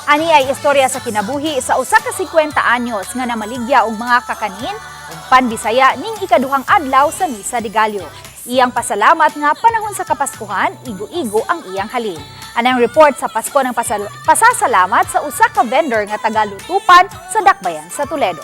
Ani ay istorya sa kinabuhi sa usa ka 50 anyos nga namaligya og mga kakanin ug panbisaya ning ikaduhang adlaw sa Misa de Gallo. Iyang pasalamat nga panahon sa Kapaskuhan, igo-igo ang iyang halin. Anang report sa Pasko ng pasasalamat sa usa ka vendor nga taga Lutupan sa Dakbayan sa Toledo.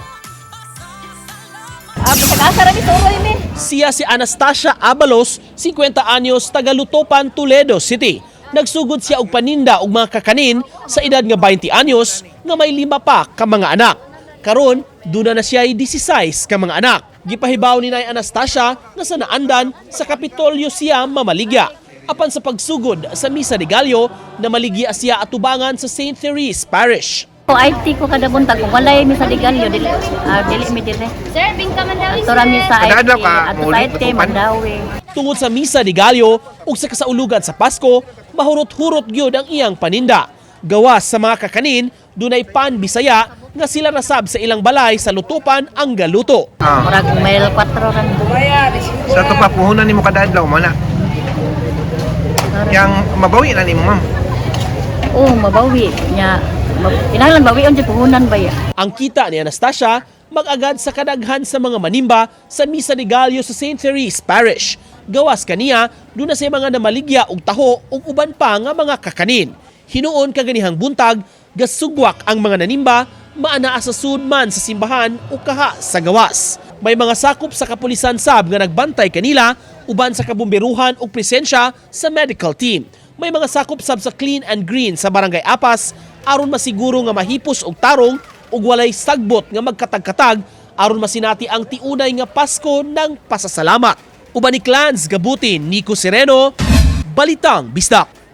Ah, bisag asa ra ni suroy mi. Siya si Anastasia Abalos, 50 anyos, taga Lutopan, Toledo City. Nagsugod siya og paninda og mga kakanin sa edad nga 20 anyos nga may lima pa ka mga anak. Karon, duna na siya 16 ka mga anak. Gipahibaw ni Nay Anastasia nga sa naandan sa Kapitolyo siya mamaligya. Apan sa pagsugod sa Misa de Gallo, namaligya siya atubangan sa St. Therese Parish. Ko IT ko kada buntag kung walay mi sa Digalyo dili dili mi dire. Sir, bingka man daw. Ato ra mi sa Kada IT, adlaw ka, ato sa muuli, IT tutupan? Mandawi. Tungod sa Misa de Gallo ug sa kasaulugan sa Pasko, mahurot-hurot gyud ang iyang paninda. Gawas sa mga kakanin, dunay pan Bisaya nga sila nasab sa ilang balay sa Lutupan ang galuto. Ah. Murag mile 4 ra. Sa ato pa puhunan nimo kada adlaw mo na. Yang mabawi na nimo, ma'am. Oh, mabawi nya. Kinahanglan bawion jud puhunan ba ya. Ang kita ni Anastasia mag-agad sa kadaghan sa mga manimba sa Misa de Gallo sa St. Therese Parish. Gawas kaniya, doon na sa mga namaligya og taho ug uban pa nga mga kakanin. Hinuon kaganihang buntag, gasugwak ang mga nanimba, maanaa sa sudman sa simbahan o kaha sa gawas. May mga sakop sa kapulisan sab nga nagbantay kanila uban sa kabumberuhan ug presensya sa medical team. May mga sakop sab sa Clean and Green sa Barangay Apas aron masiguro nga mahipos og tarong ug walay sagbot nga magkatag-katag aron masinati ang tiunay nga Pasko ng pasasalamat. Uban ni Clans Gabutin, Nico Sereno, Balitang Bisdak.